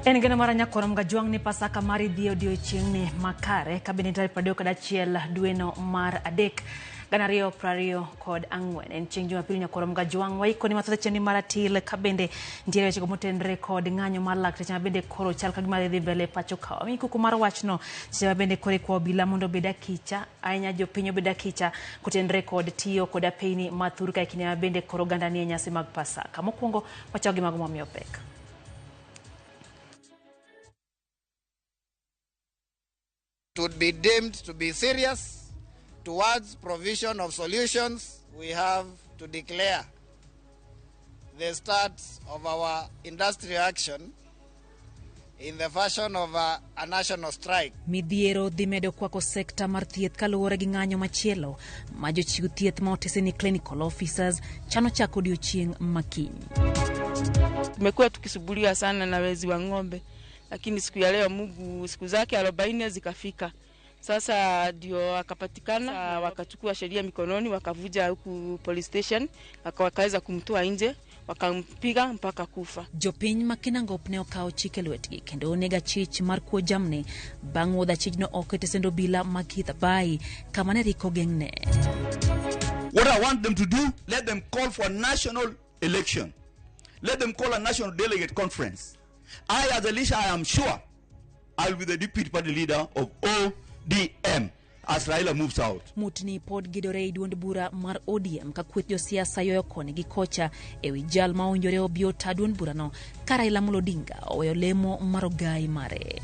En geno mar Nyakwar Mgajwang' ni Pasaka mari dhi e odiechieng'ni makare ka bende tarik 31 dweno mar adek 2024. En chieng' Jumapil Nyakwar Mgajwang' waikoni mathoth e chenro mar atil ka bende nitiere wechego motenre kod ng'anyo mar lakteche ma bende koro chal ka gima dhi mbele e pacho ka. Wamiyi kuku mar wachno seche ma bende koro ikwayo obila mondo obed akicha ahinya jopiny obed akicha kotenre kod tiyo kod apeyni ma thur ka e kinde ma bende koro oganda nie nyasi mag Pasaka. Mokwongo wachako gi mago mamiyo pek. It would be deemed to be serious towards provision of solutions. We have to declare the start of our industrial action in the fashion of a national strike. Midhiero dhi medo kwako sekta mar thieth kaluwore gi ng'anyo machielo ma jochiw thieth ma otese ni clinical officers chano chako odiochieng' makiny. Tumekuwa tukisumbuliwa sana na wezi wa ng'ombe, lakini siku ya leo Mungu siku zake 40 zikafika. Sasa ndio akapatikana, wakachukua sheria mikononi, wakavuja huku police station, wakaweza kumtoa nje, wakampiga mpaka kufa. Jopiny ma Kinangop ne okawo chik e lwetgi kendo onego achich mar kuo jamni bang' wuodh achijno oko e tesend obila ma Githabai kama ne rik ogeng'ne. What I want them to do, let them call for a national election. Let them call a national delegate conference. I, as Elisha, I am sure I will be the deputy party leader of ODM as Raila moves out. Mutni pod gidore e duond bura mar ODM ka kweth josiasa yoyo koni gi kocha e wi jal ma owinjore obi ota duond burano ka Raila Amolo Odinga oweyo lemo mar ogai mare.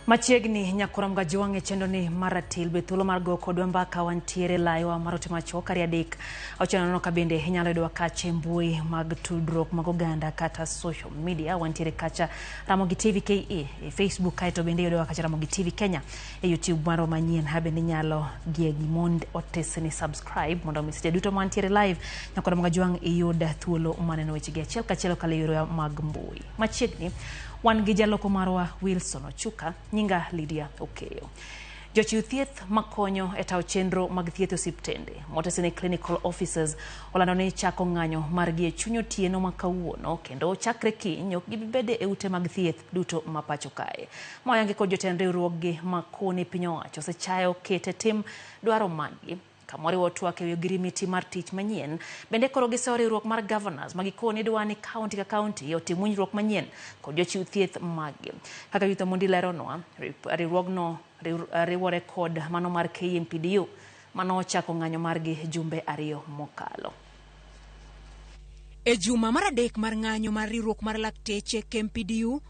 Machiegni Nyakwar Mgajwang' e chenro ni mar ratil be thuolo mar go kodwa mbaka wantiere laiwa mar ote machuok ariyo adek auchiel nono ka bende inyalo yudowa kacha e mbui mag tudruok mag oganda kata social media wantiere kacha Ramogi TV KE e Facebook kaeto bende iyudowa kacha Ramogi TV Kenya e YouTube marwa manyien ha bende inyalo gie gimond otese ni subscribe mondo mi seche duto mantiere live Nyakwar Mgajwang' iyud thuolo maneno wechegi achiel kachiel kokalo e yorewa mag mbui. Machiegni wan gi jaloko marwa Wilson Ochuka, nyinga Lydia Okeyo. Jochiw thieth makonyo e tayo chenro mag thieth e osiptende motese ni clinical officers olando ni chako ng'anyo margi e chuny otieno ma kawuono kendo chakre kiny ok gibi bede e ute mag thieth duto ma pacho kae. Ma oyangi kod jotend riwruoggi ma koni piny owacho osechayo kete tim dwaro maggi kamoriwo twak ewi ogirimiti mar tich manyien. Bende koro gisewo riwruok mar governors ma gikoni dwa ni kaunti ka kaunti otim winjruok manyien kod jochiw thieth maggi. Kaka Yutho Mondi leronwa, riwruogno riwore kod mano mar KMPDU mano ochako ng'anyo margi jumbe ariyo mokalo. E juma mar adek mar ng'anyo mar riwruok mar lakteche KMPDU,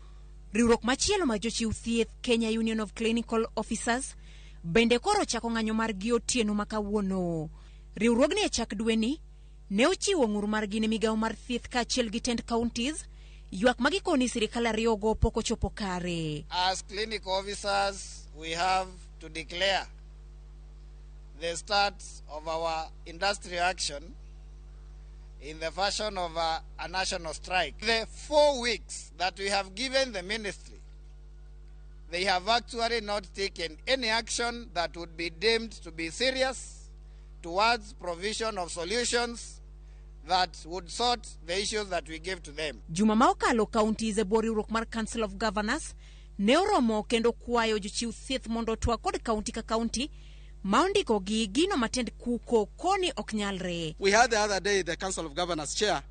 riwruok machielo mar jochiw thieth Kenya Union of Clinical Officers bende koro chako ng'anyo margi otieno ma kawuono. Riwruogni e chak dweni ne ochiwo ng'ur margi ne migawo mar thieth kaachiel gi tend counties, ywak ma gikoni sirikal ariyogo pok ochopo kare. As clinical officers, we have to declare the start of our industrial action in the fashion of a national strike. The 4 weeks that we have given the ministry, they have actually not taken any action that would be deemed to be serious towards provision of solutions that would sort the issues that we gave to them. Juma ma okalo counties e bwo riwruok mar Council of Governors ne oromo kendo kwayo jochiw thieth mondo otwak kod kaunti ka kaunti ma ondiko gi gino matend kuko koni ok nyalre. We had the other day the Council of Governors chair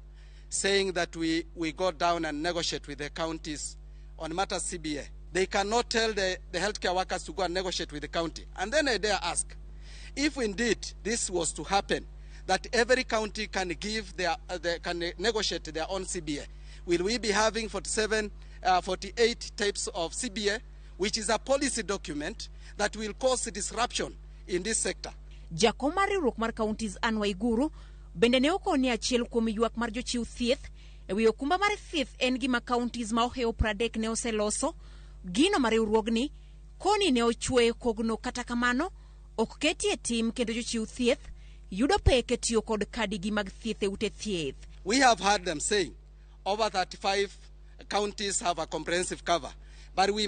saying that we go down and negotiate with the counties on matters CBA. They cannot tell the healthcare workers to go and negotiate with the county. And then I dare ask, if indeed this was to happen, that every county can give their, they can negotiate their own CBA, will we be having 48 types of CBA, which is a policy document that will cause disruption in this sector? Jakom mar riwruok mar counties Anne Waiguru bende ne okoni achiel kuom ywak mar jochiw thieth e wi okumba mar thieth en gima counties ma ohewo 30 ne oseloso, gino ma riwruogni koni ne ochwoye kogno kata kamano ok ketie tim kendo jochiw thieth yudo pek e tiyo kod kadigi mag thieth e ute thieth. We have heard them saying over 35 counties have a comprehensive cover, but we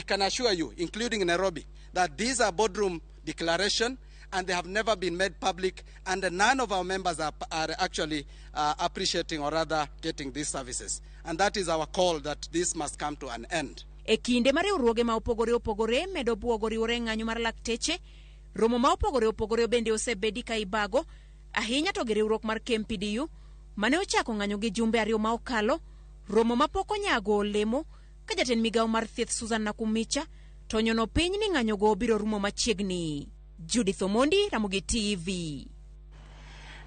can assure you, including Nairobi, that these are boardroom declaration and they have never been made public, and none of our members are actually appreciating or rather getting these services. And that is our call, that this must come to an end. E kinde ma riwruoge ma opogore opogore medo buogo riwore e ng'anyo mar lakteche, romo ma opogore opogore bende osebedi ka ibago, ahinya to gi riwruok mar KMPDU mane ochako ng'anyo gi jumbe ariyo ma okalo, romo ma pok onyago olemo ka jatend migawo mar thieth Susan Nakumicha to onyono piny ni ng'anyogo biro rumo machiegni. Judith Omondi, Ramogi TV.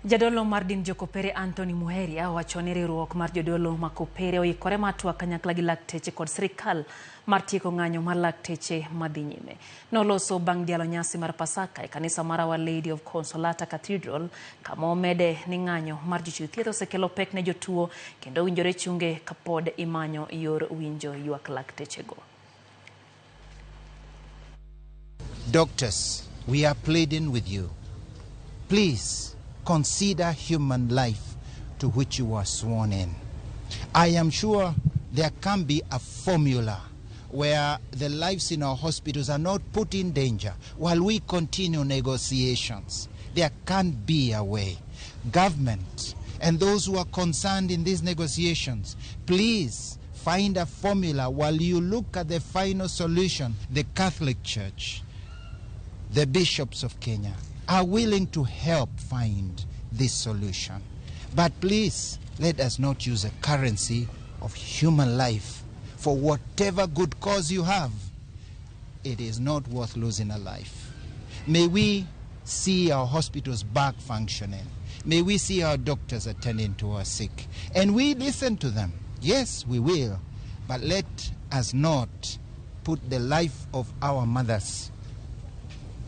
Jadolo mar din Jokopere Anthony Muheria owacho ni riwruok mar jodolo ma Kopere oikore mar twak kanyakla gi lakteche kod sirikal mar tieko ng'anyo mar lakteche madhi nyime. Noloso bang' dialo nyasi mar Pasaka e kanisa mar Our Lady of Consolata Cathedral kama omede ni ng'anyo mar jochiw thieth osekelo pek ne jotuo kendo owinjore chunge kapod imanyo yor winjo ywak laktechego. Doctors, we are pleading with you. Please consider human life to which you are sworn in. I am sure there can be a formula where the lives in our hospitals are not put in danger while we continue negotiations. There can be a way. Government and those who are concerned in these negotiations, please find a formula while you look at the final solution. The Catholic Church, the bishops of Kenya, are willing to help find this solution. But please, let us not use a currency of human life for whatever good cause you have. It is not worth losing a life. May we see our hospitals back functioning. May we see our doctors attending to our sick. And we listen to them. Yes, we will. But let us not put the life of our mothers,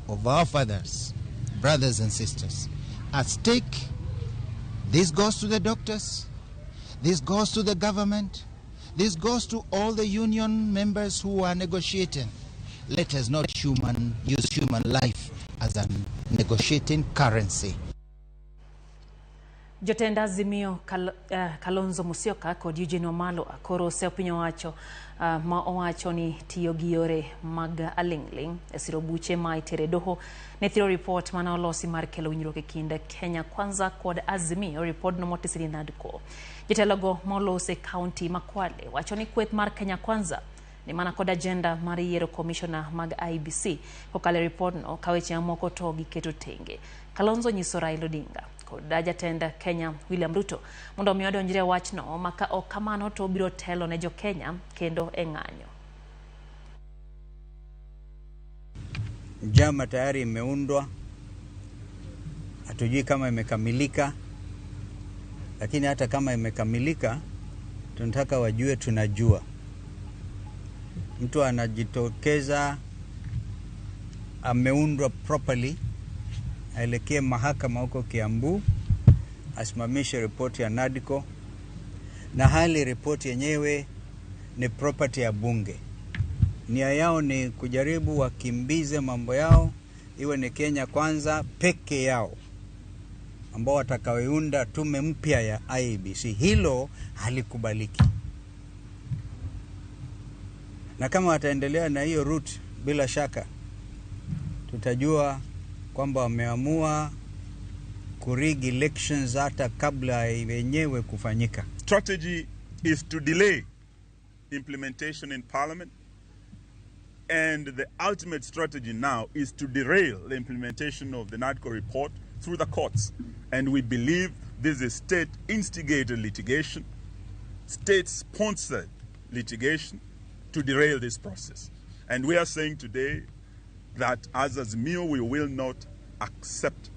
of our fathers, brothers and sisters at stake. This goes to the doctors, this goes to the government, this goes to all the union members who are negotiating. Let us not use human life as a negotiating currency. Jotend Azimio Kalonzo Musyoka kod Eugene Wamalwa koro osepinyo owacho ma owacho ni tiyo gi yore mag aling'ling' e siro buche ma itere doho ne thiro ripot mane olosi mar kelo winjruok e kind Kenya Kwanza kod Azimio, ripodno motisi gi NADCO. Jotelogo ma oloso e kaunti ma Kwale wacho ni kweth mar Kenya Kwanza ni mana kod agenda mar yiero komishona mag IEBC kokalo e ripodno ka weche mamoko to giketo tenge. Kalonzo nyiso Raila Odinga kod jatend Kenya William Ruto mondo omi odonjre e wachno ma ka ok kamano to obiro telo ne jokenya kendo e ng'anyo. Njama tayari imeundwa, hatujui kama imekamilika, lakini hata kama imekamilika, tunataka wajue tunajua. Mtu anajitokeza ameundwa properly, aelekee mahakama huko Kiambu, asimamishe ripoti ya NADCO, na hali ripoti yenyewe ni property ya bunge. Nia yao ni kujaribu wakimbize mambo yao, iwe ni Kenya Kwanza peke yao ambao watakaoiunda tume mpya ya IEBC. Hilo halikubaliki. Na kama wataendelea na hiyo route, bila shaka tutajua kwamba wameamua kurig elections hata kabla yenyewe kufanyika. Strategy is to delay implementation in parliament, and the ultimate strategy now is to derail the implementation of the NADCO report through the courts. And we believe this is state-instigated litigation, state-sponsored litigation to derail this process. And we are saying today that as Azimio, we will not accept.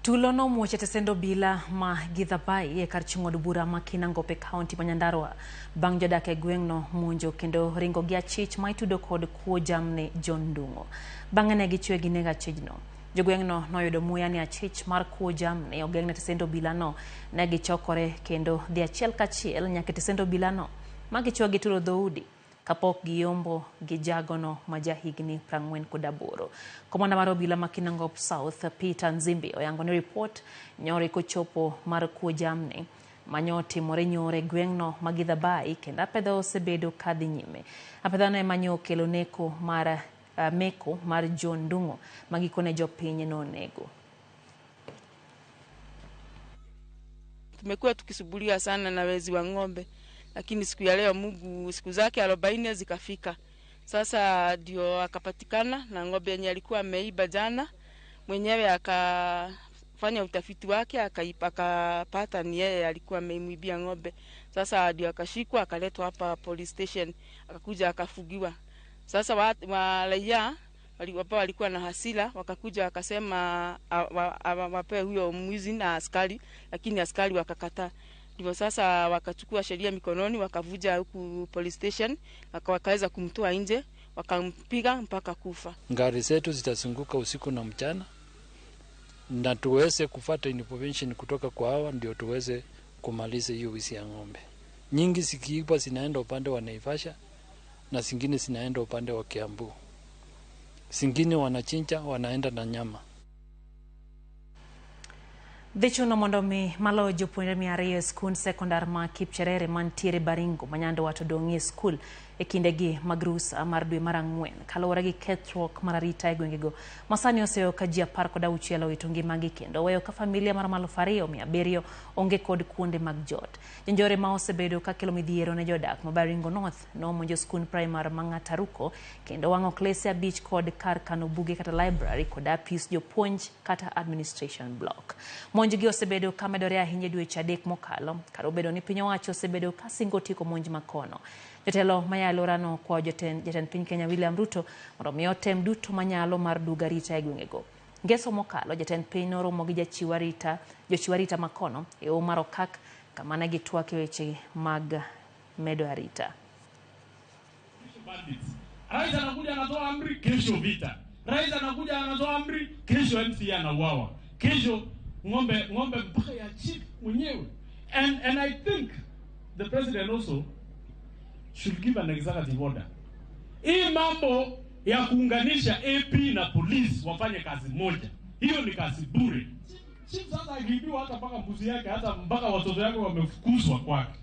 Tulo nomuoch e tesend obila ma Githabai e kar chung' od bura ma Kinangop e kaunti ma Nyandarua bang' jodak e gweng'no monjo kendo ringo gi achich ma itudo kod kuo jamni John Ndung'o. Bang'e ne gichwe ginego achijno. Jogweng'no noyudo muya ni achich mar kuo jamni ogeng' ne tesend obilano. Ne gichokore kendo dhi achiel kachiel nyaka e tesend obilano ma gichwe gituro dhoudi kapok giyombo gi jagono ma jahigni 48. Komanda mar obila ma Kinangop South Peter Nzimbi oyango ni ripot nyore kochopo mar kuo jamni manyo timore nyore gweng'no ma Githabai kendo apedha osebedo kadhi nyime. Apedhano ema nyo okelo neko mar meko mar John Ndung'u ma gikone jopiny nonego. Tumekuwa tukisubuliwa sana na wezi wa ng'ombe, lakini siku ya leo Mungu siku zake 40 zikafika. Sasa ndio akapatikana na ng'ombe yenye alikuwa ameiba jana. Mwenyewe akafanya utafiti wake akapata ni yeye alikuwa ameimuibia ng'ombe. Sasa ndio akashikwa akaletwa hapa police station, akakuja akafugiwa. Sasa raia walikuwa na hasira, wakakuja wakasema wapewe huyo mwizi na askari, lakini askari wakakataa. Ndivyo sasa wakachukua sheria mikononi, wakavuja huku police station, wakaweza kumtoa nje, wakampiga mpaka kufa. Gari zetu zitazunguka usiku na mchana, na tuweze kufuata information kutoka kwa hawa ndio tuweze kumaliza hiyo wizi ya ng'ombe. Nyingi zikiiba zinaenda upande wa Naivasha na zingine zinaenda upande wa Kiambu. Zingine wanachinja wanaenda na nyama. Dhi chuno mondo mi maloyo jopuonjre 200 e skund sekondar ma Kipcherere mantiere Baringo ma Nyandwat odong'ie skul e kindegi mag rusa mar dwe mar 4 kaluwore gi kethruok mar arita e gwengego masani oseyo ka ji 16 owito ngimagi kendo weyo ka familia mar 2700 onge kod kuonde mag jot. Jonjore ma osebedo kakelo midhiero ne jodak ma Baringo North nomonjo skund primar ma Ng'ataruko kendo wang'o klese 5 kod kar kano buge kata library kod apis jopuonj kata administration block. Monj gi osebedo ka medore ahinya dweche 3 mokalo kar obedo ni piny owacho osebedo ka singo tieko monj makono. Jotelo maya alworano kwayo jatend piny Kenya William Ruto mondo mi otem duto manyalo mar duogo arita e gwengego. Ngeso mokalo jatend piny noromo gi jochiw arita makono e homa mar Okak kama ne gitwak e weche mag medo arita. Rais anakuja anatoa amri, kesho vita. Rais anakuja anatoa amri, kesho MC anauawa. Kesho ng'ombe mpaka ya chief mwenyewe. And I think the president also should give an executive order. Hii mambo ya kuunganisha AP na police wafanye kazi moja, hiyo ni kazi bure. Chief sasa akiibiwa hata mpaka mbuzi yake, hata mpaka watoto yake wamefukuzwa kwake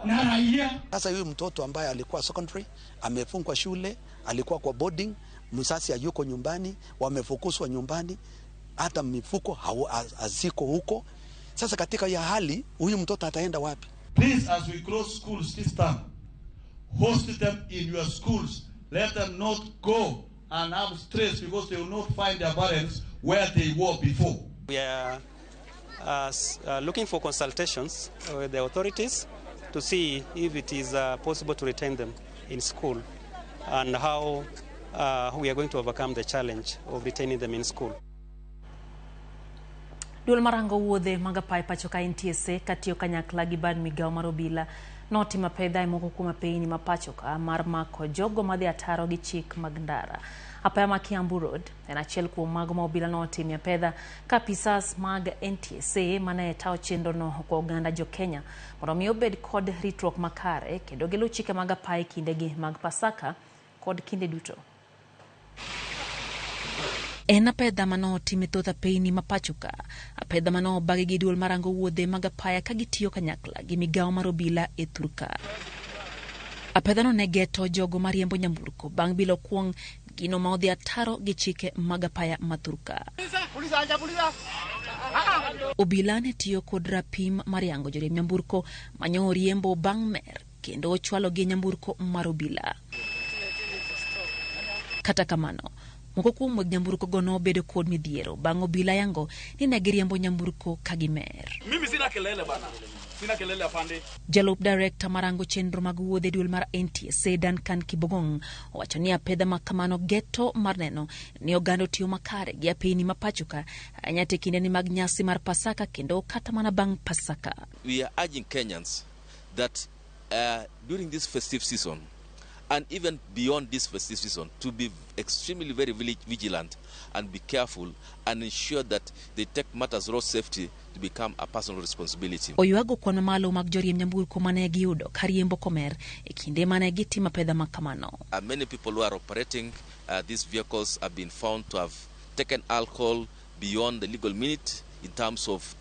na raia. Sasa huyu mtoto ambaye alikuwa secondary, amefungwa shule, alikuwa kwa boarding, mzazi hayuko nyumbani, wamefukuzwa nyumbani, hata mifuko haziko huko. Sasa katika ya hali, huyu mtoto ataenda wapi? Please, as we close schools this term, host them in your schools. Let them not go and have stress because they will not find their parents where they were before. We are looking for consultations with the authorities to see if it is possible to retain them in school and how we are going to overcome the challenge of retaining them in school. Duol marango wuodhe mag apaya pacho ka NTSA katiyo kanyakla gi bad migao mar obila notimo apedha e moko kuom apeyni ma pacho ka mar mako jogo madhi ataro gi chik mag ndara. Apaya ma Kiambu Road en achiel kuom mago ma obila notimie apedha ka apisas mag NTSA mane tayo chenrono okwa oganda jo Kenya mondo mi obed kod ritruok makare kendo giluw chike mag apaya e kindegi mag Pasaka kod kinde duto. En apedha manotim e thoth apeyni ma pacho ka, apedha manobagi gi duol marango wuodhe mag apaya ka gitiyo kanyakla gi migao mar obila e thurka. Apedhano ne geto jogo mariembo nyamburko bang' bilo kuong' gino ma odhi ataro gi chike mag apaya ma thurka. Obila ne tiyo kod rapim mar yango joriemb nyamburko manyo riembo bang' mer kendo ochwalogi e nyamburko mar obila. Kata kamano, moko kuom weg nyamburko go nobedo kod midhiero bang' obila yango ni ne giriembo nyamburko ka gimer. Mimi sina kelele bana. Sina kelele afande. Jalup director marango chenro mag wuodhe duol mar NTSA Duncan Kibogong owacho ni apedha ma kamano geto mar neno ni oganda otiyo makare gi apeyni ma pacho ka ahinya te kindeni mag nyasi mar Pasaka kendo kata mana bang' Pasaka. We are urging Kenyans that during this festive season and even beyond this festive season, to be extremely very vigilant and be careful and ensure that they take matters road safety to become a personal responsibility. Oywago kwan mamalo mag joriemb nyamburko mane giyudo ka riembo komer e kinde mane gitimo apedha ma kamano. Many people who are operating these vehicles have been found to have taken alcohol beyond the legal minute. in terms of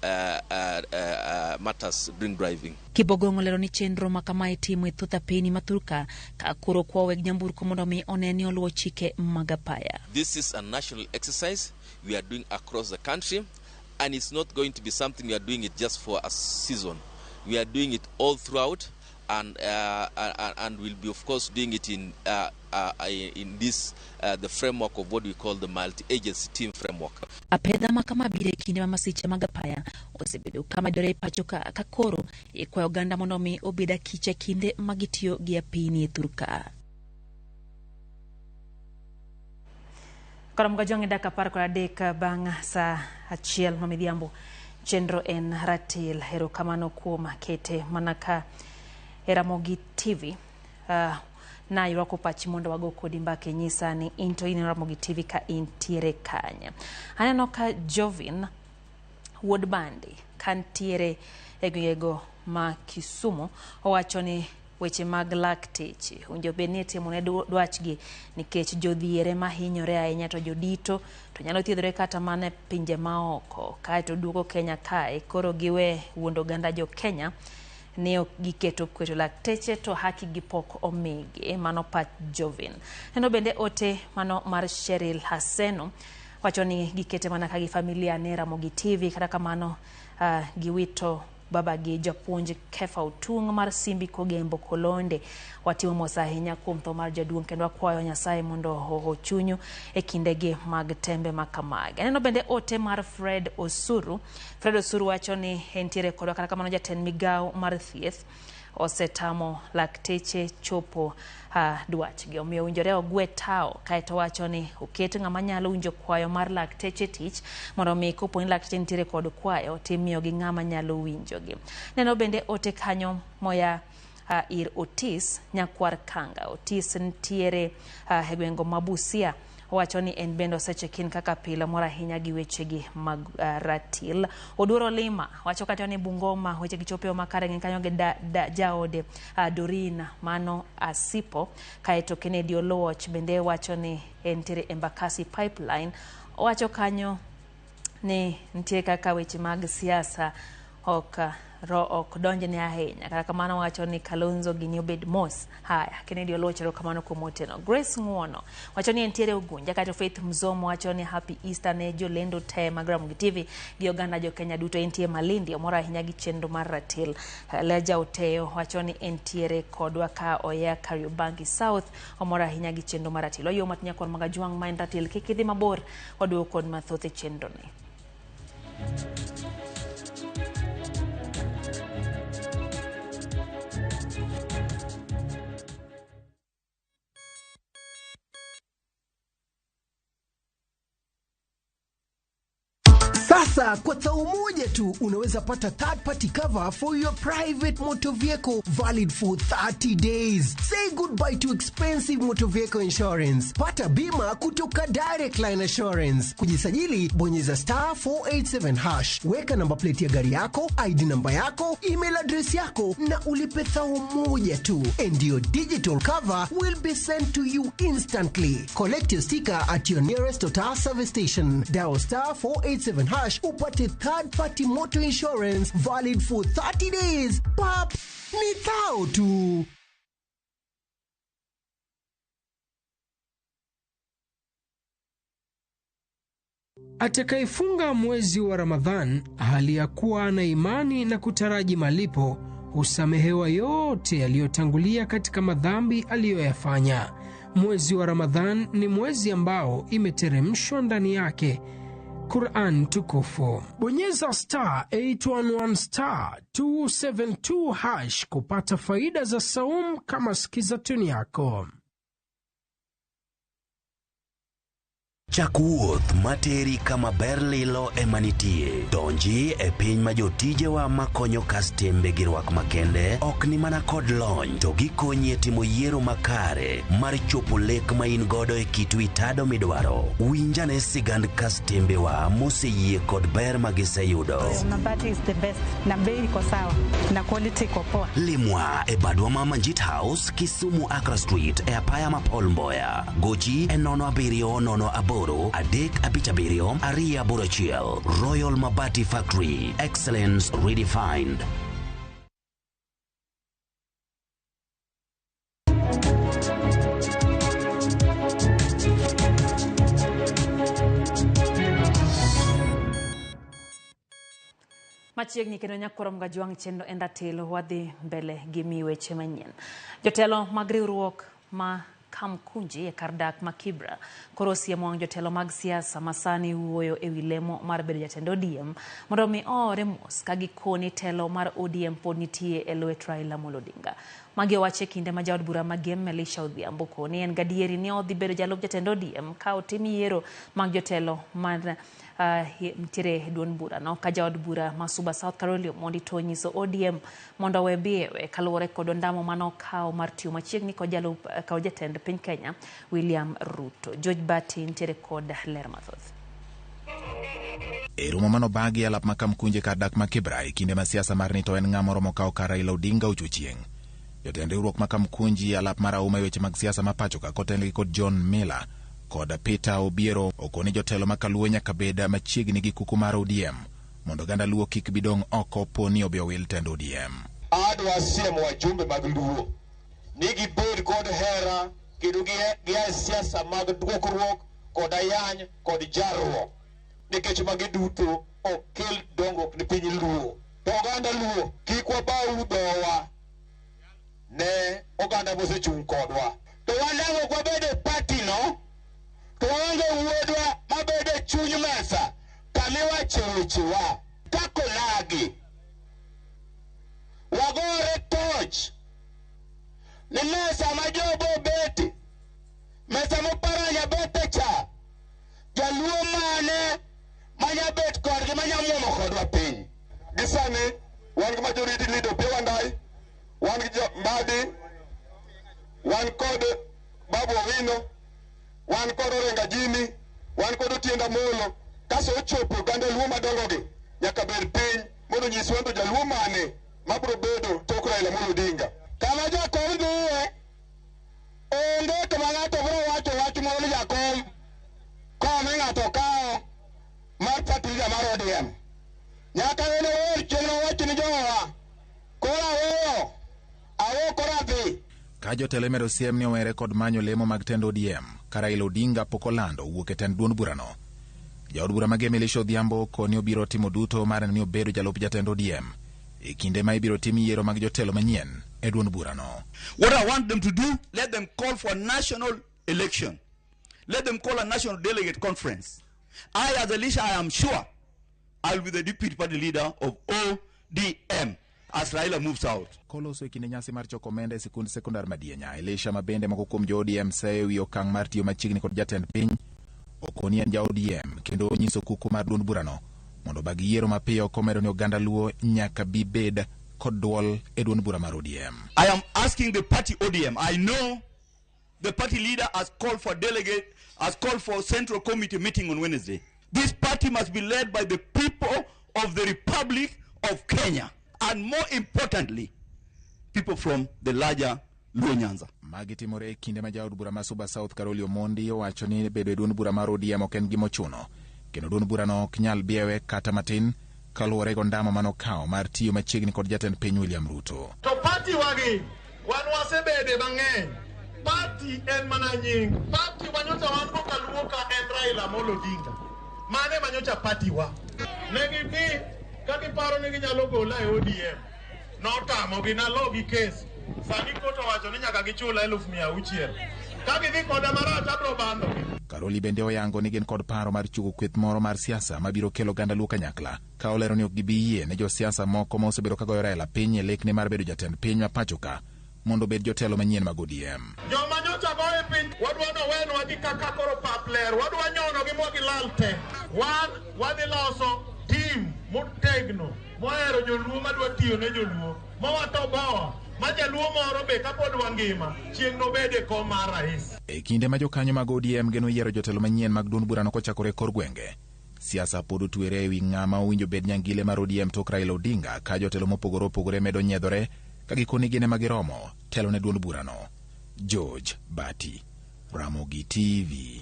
matters drink driving. Kibogong' olero ni chenro ma kama itimo e thoth apeni ma thurka ka koro kwa weg nyamburko mondo mi one ni oluwo chike mag apaya. This is a national exercise we are doing across the country, and it's not going to be something we are doing it just for a season. We are doing it all throughout, and we'll be of course doing it in this the framework of what we call the multi-agency team framework. Apedha ma kama biro e kinde ma masiche mag apaya osebedo ka medore e pacho ka koro ikwayo oganda mondo mi obed akicha kinde ma gitiyo gi apini e thurka. Koro mgajong' e dakika 13 bang' saa 1 ma midhiambo. Chenro en ratil. Erokamano kuom kete mana ka e Ramogi TV. Na irwako pachi mondo wago kodi mbaka e nyisa ni in to in Ramogi TV ka intiere kanye. Aneno ka Jovin Wuod Bandi kantiere e gwengego ma Kisumu owacho ni weche mag lakteche owinjo bed ni itimo ne dwachgi nikech jodhiere mahinyore ahinya to jodito to nyalo thiedhore kata mana e pinje maoko kaeto duogo Kenya kae koro giwe wuondo oganda jo Kenya ne ok giketo kweto lakteche to haki gi pok omigi. Mano pach Jovin. Neno bende ote mano mar Cheryl Haseno wacho ni gikete mana ka gi familia ne Ramogi TV kata kamano giwito baba gi japuonj Kefa Otung' mar Simbi Kogembo Kolonde. Watimo mos ahinya kuom tho mar jaduong' kendo akwayo Nyasaye mondo oho chunyu e kindegi mag tembe ma kamagi. Aneno bende ote mar Fred Osuru. Fred Osuru wacho ni entiere kodwa kata kamano jatend migawo mar thieth osetamo lakteche chopo dwachgi. Omiyo owinjore ogwe tao kaeto wacho ni oket ng'ama nyalo winjo kwayo mar lakteche tich mondo mi kopo ni lakteche nitiere kod kwayo timiyogi ng'ama nyalo winjogi. Neno bende ote kanyo moya ir Otis Nyakwar Kanga. Otis nitiere e gwengo ma Busia. Owacho ni en bende osechekin kaka pile mor ahinya gi wechegi mag ratil. Oduoro Lima wacho kacho ni Bungoma wechegi chopo makare ng'eny kanyo gi jaode Dorina mano Asipo. Kaeto Kennedy Oluoch bende wacho ni entiere Embakasi Pipeline. Owacho kanyo ni nitie kaka weche mag siasa ok donjne ahinya. Kata kamano wacho ni Kalonzo gini obed mos. Haya, Kennedy Oluoch erokamano kuom oteno. Grace Ng'uono wacho ni entiere Ugunja. Kaeto Faith Mzomo wacho ni happy Easter ne jolendo te mag Ramogi TV gi oganda jo Kenya duto. Entie Malindi, omor ahinya gi chenro mar ratil. Leja Oteo wacho ni entiere kodwa ka oya Kariobangi South, omor ahinya gi chenro mar ratil. Oyo mat nyakwar Magajwang' ma en ratil, kik idhi mabor, waduogo kod mathoth e chenro ni. Sasa kwa thao moja tu unaweza pata third party cover for your private motor vehicle valid for 30 days. Say goodbye to expensive motor vehicle insurance. Pata bima kutoka Direct Line Assurance. Kujisajili bonyeza star 487 hash. Weka namba plate ya gari yako, ID namba yako, email address yako na ulipe thao moja tu. And your digital cover will be sent to you instantly. Collect your sticker at your nearest Total service station. Dial star 487 hash upate third party motor insurance valid for 30 days. Pap, ni thao tu. Atakayefunga mwezi wa Ramadhan hali ya kuwa na imani na kutaraji malipo husamehewa yote yaliyotangulia katika madhambi aliyoyafanya. Mwezi wa Ramadhan ni mwezi ambao imeteremshwa ndani yake Quran tukufu. Bonyeza star 811 star 272 hash kupata faida za saum kama sikiza tuni yako. Chak wuoth materi kama ber lilo ema nitie. Donji e piny ma jotijewa makonyo kastembe gi rwak makende ok ni mana kod lony to gikonyi e timo yiero makare mar chopo lek ma in godo e kit wi tado midwaro. Winjane sigand kastembewa moseyie kod ber ma giseyudo. Mabati is the best na bei iko sawa na quality iko poa. Limwa e badwa ma Manjit House, Kisumu Accra Street e apaya ma Paul Mboya. Gochi e 07 08 8 357 281. Royal Mabati Factory, excellence redefined. Machiegni kendo nyakurom Gajwang' chenro en ratelo wadhi mbele gi mi weche manyien. Jotelo mag riwruok ma Kamkunji e kar dak ma Kibra koro osiemo wang' jotelo mag siasa ma sani wuoyo ewi lemo mar bedo jatend ODM mondo mi oore mos ka gikoni telo mar ODM pod nitie e lwet Raila Amolo Odinga. Magi owacho e kinde ma jaod bura ma Gem Elisha Odhiambo koni en gadieri ni odhi bedo jalup jatend ODM ka otim yiero mag jotelo mar nitiere e duond burano ka jaod bura ma Suba South Carolio Omondi to onyiso ODM mondo owe biewe kaluwore kod ondamo mane okawo mar tiyo machiegni kod jalup kod jatend piny Kenya William Ruto. George Bati nitiere kod ler mathoth. E romo manobagi e alap ma Kamkunji kar dak ma Kibra e kinde ma siasa mar ni to en ng'a moromo kawo kar Raila Odinga ocho chieng'. Jotend riwruok ma Kamkunji e alap mar auma e weche mag siasa ma pacho ka kotelgi kod John Miller kod Peter Obiero okoni jotelo ma kaluo nyaka bed machiegni gi kuku mar ODM mondo oganda Luo kik bi dong' oko po ni obi owil tend ODM. Adwa siemo wajumbe mag Luo ni gibed kod hera kendo gia e siasa mag dwokruok kod ayany kod jarruok, nikech magi duto ok kel dongruok ne piny Luo. To oganda Luo kik wabau dhowa ne oganda mosechung' kodwa. To wan ok wabed e party no, to waonge wuodwa mabedo e chuny mesa kamiwache wechewa kaka onagi. Wagore toch ni mesa ma jobo obete, mesa moparanya bete cha, jaluo mane manyabet kodgi manyamuomo kodwa piny. Gi sani wan gi majority leader Opiyo Wandayi, wan gi Mbadi, wan kod Babu Owino, wan kod Orenga Jimmy, wan kod Otiende Amolo. Kaso ochopo oganda Luo madongogi nyaka bed piny mondo onyiswa to jaluo mane mabiro bedo tok Raila Amolo Odinga. Kama jakom dhiye, onge kama ng'ato biro wacho wach moro ni jakom koni ng'ato kawo mar party leader mar ODM. Nyaka en owuon chieng' nowach ni jowa, koro aweyo, awo koro adhi. Ka jotelo imedo siem ni owere kod manyo lemo mag tend ODM, ka Raila Odinga pok olando wuok e tend duond burano. Jaod bura ma Gem Elisha Odhiambo koni obiro timo duto mar neno ni obedo jalup jatend ODM e kinde ma ibiro tim yiero mag jotelo manyien e duond burano. What I want them to do, let them call for a national election. Let them call a national delegate conference. I, as Elisha, I am sure I will be the deputy party leader of ODM as Raila moves out. Koloso e kinde nyasi mar choko omenda e sikund sekondar Madienya, Elisha ma bende moko kuom jo ODM seyo ewi okang' mar tiyo machiegni kod jatend piny okoni en ja ODM kendo onyiso kuku mar duond burano mondo obag yiero mapiyo komedo ni oganda Luo nyaka bi bed kod duol e duond bura mar ODM. I am asking the party ODM. I know the party leader has called for delegate, has called for central committee meeting on Wednesday. This party must be led by the people of the Republic of Kenya, and more importantly, people from the larger Luo Nyanza. Magi timore e kinde ma jaod bura ma Suba South Carolio Omondi owacho ni bedo e duond bura mar ODM ok en gima ochuno, kendo duond burano ok nyal biewe kata matin kaluwore gi ondamo manokawo mar tiyo machiegni kod jatend piny William Ruto. To party wagi wan wasebede mang'eny. Party en mana nying. Party manyocha wan go kaluo ka en Raila Amolo Odinga. Mane manyocha party wa. Ne gidhi ka giparo ni ginyalo gola e ODM. Notamogi nalogi kes. Sani kot owacho ni nyaka gichula 600,000. Ka gidhi koda marach abro bandogi. Karoli bende oyango ni gin kod paro mar chugo kweth moro mar siasa mabiro kelo oganda Luo kanyakla, ka olero ni ok gibi yie ne josiasa moko ma osebedo ka goyo Raila piny e lekne mar bedo jatend piny ma pacho ka mondo obed jotelo manyien mag ODM. Joma nyocha goye piny wadwa nowenwa gi kaka koro pap ler, wadwa nyonogi mwa gilal te. Wan wadhi loso tim motegno mohero joluo madwa tiyo ne joluo mowatoboa ma jaluo moro be kapod wangima chieng' nobed e kom mar rais. E kinde ma jokanyo mag ODM geno yiero jotelo manyien mag duond burano kochakore e kor gwenge, siasa pod otwere ewi ng'ama owinjo bed nyangile mar ODM tok Raila Odinga, ka jotelo mopogore opogore medo nyiedhore ka gikoni gin ema giromo telo ne duond burano. George Bati, Ramogi TV.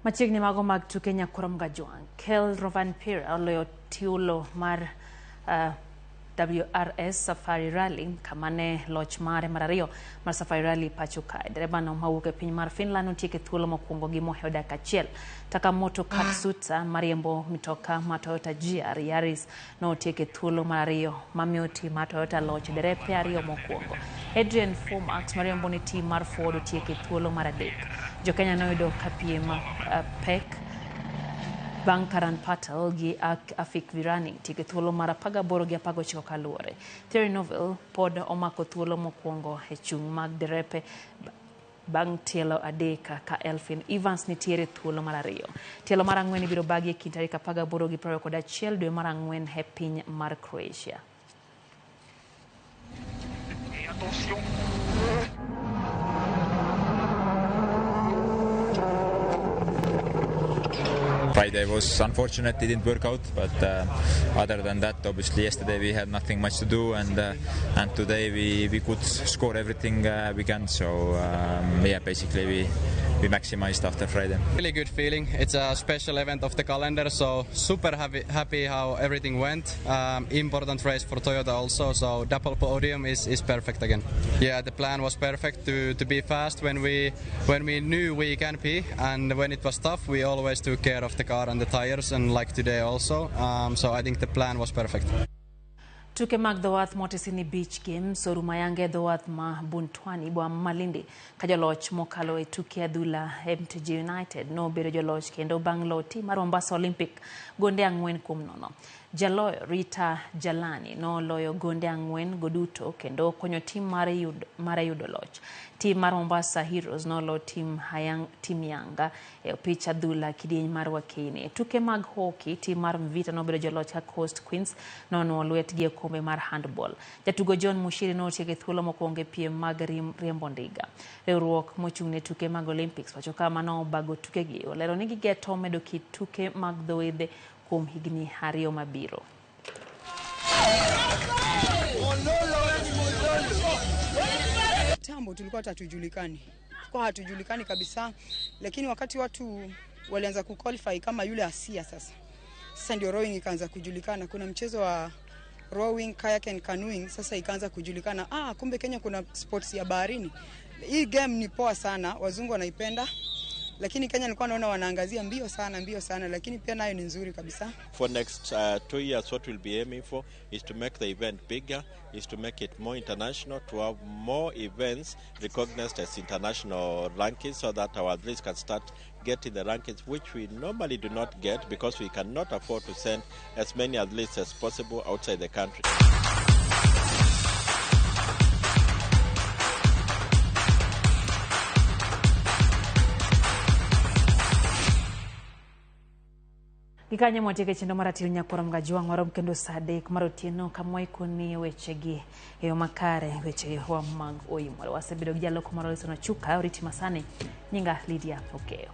Machiegni mago mag tuke Nyakurom Gajwang', Kel Rovanpera oloyo tiulo mar WRS Safari Rally kama ne loch mare mar ariyo mar Safari Rally pacho kae. Derebano mawuok e piny mar Finland notieko e thuolo mokwongo gi mohewo dakika achiel. Takamoto Katsuta mariembo mitoka ma Toyota GR Yaris notieko e thuolo mar ariyo mamiyo tim mar Toyota loch derepe ariyo mokwongo. Adrian Fourmaux mariembo ne tim mar Ford otieko e thuolo mar adek. Jokenya noyudo ka piem pek bang' Karan Patel gi Afik Virani tieko e thuolo mar 18 gi 19 kaluwore. Thierry Neuville pod omako thuolo mokwongo e chung' mag derepe bang' tielo adek ka Elfyn Evans nitiere thuolo mar ariyo. Tielo mar ang'wen ibiro bagi e kind tarik 18 gi 21 dwe mar ang'wen e piny mar Croatia. Friday was unfortunate, didn't work out, but other than that, obviously yesterday we had nothing much to do, and today we could score everything we can. So yeah, basically we maximized after Friday. Really good feeling. It's a special event of the calendar, so super happy how everything went. Important race for Toyota also, so double podium is perfect again. Yeah, the plan was perfect to be fast when we knew we can be, and when it was tough, we always took care of the car and the tires, and like today also. So I think the plan was perfect. Tuke mag dho wath motesi ni Beach Games orumo ayange e dho wath ma Buntwani boma ma Malindi ka joloch mokalo e tuke adhula MTG United nobedo joloch kendo bang' loyo tim mar Mombasa Olympic gonde 4-0. Jaloyo Rita Jalani noloyo gonde 4 go duto kendo konyo tim mare yudo loch. Tim mar Mombasa Heroes noloyo tim Yanga e opich adhula kidieny mar Wakeini. E tuke mag hockey, tim mar Mvita nobedo joloch ka Coast Queens nonuo lwetgi e kombe mar handball. Jatugo John Mushiri notieko e thuolo mokwongo e piem mag riembo ndiga. Riwruok mochung' ne tuke mag Olympics wacho kama nobago tukegi olero ni gigeto medo kit tuke mag dho wedhe kuom higni 2 mabiro. Tambo tulikuwa hatujulikani. Tulikuwa hatujulikani kabisa, lakini wakati watu walianza kuqualify kama yule Asia sasa. Sasa ndio rowing ikaanza kujulikana. Kuna mchezo wa rowing, kayak and canoeing sasa ikaanza kujulikana. Ah, kumbe Kenya kuna sports ya baharini. Hii game ni poa sana, wazungu wanaipenda. Lakini Kenya nilikuwa naona wanaangazia mbio sana, lakini pia nayo ni nzuri kabisa. For next 2 years, what we'll be aiming for is to make the event bigger, is to make it more international, to have more events recognized as international rankings so that our athletes can start getting the rankings which we normally do not get because we cannot afford to send as many athletes as possible outside the country. Gikanye mwatieke chenro mar Ratil Nyakurom Gajwang' warom kendo saa 3 mar otieno kama waikoni wechegi e yo makare, wechewa mag oimore. Wasebedo gi jaloko mar Olison Ochuka, oriti masani. Nyinga Lydia Okeyo.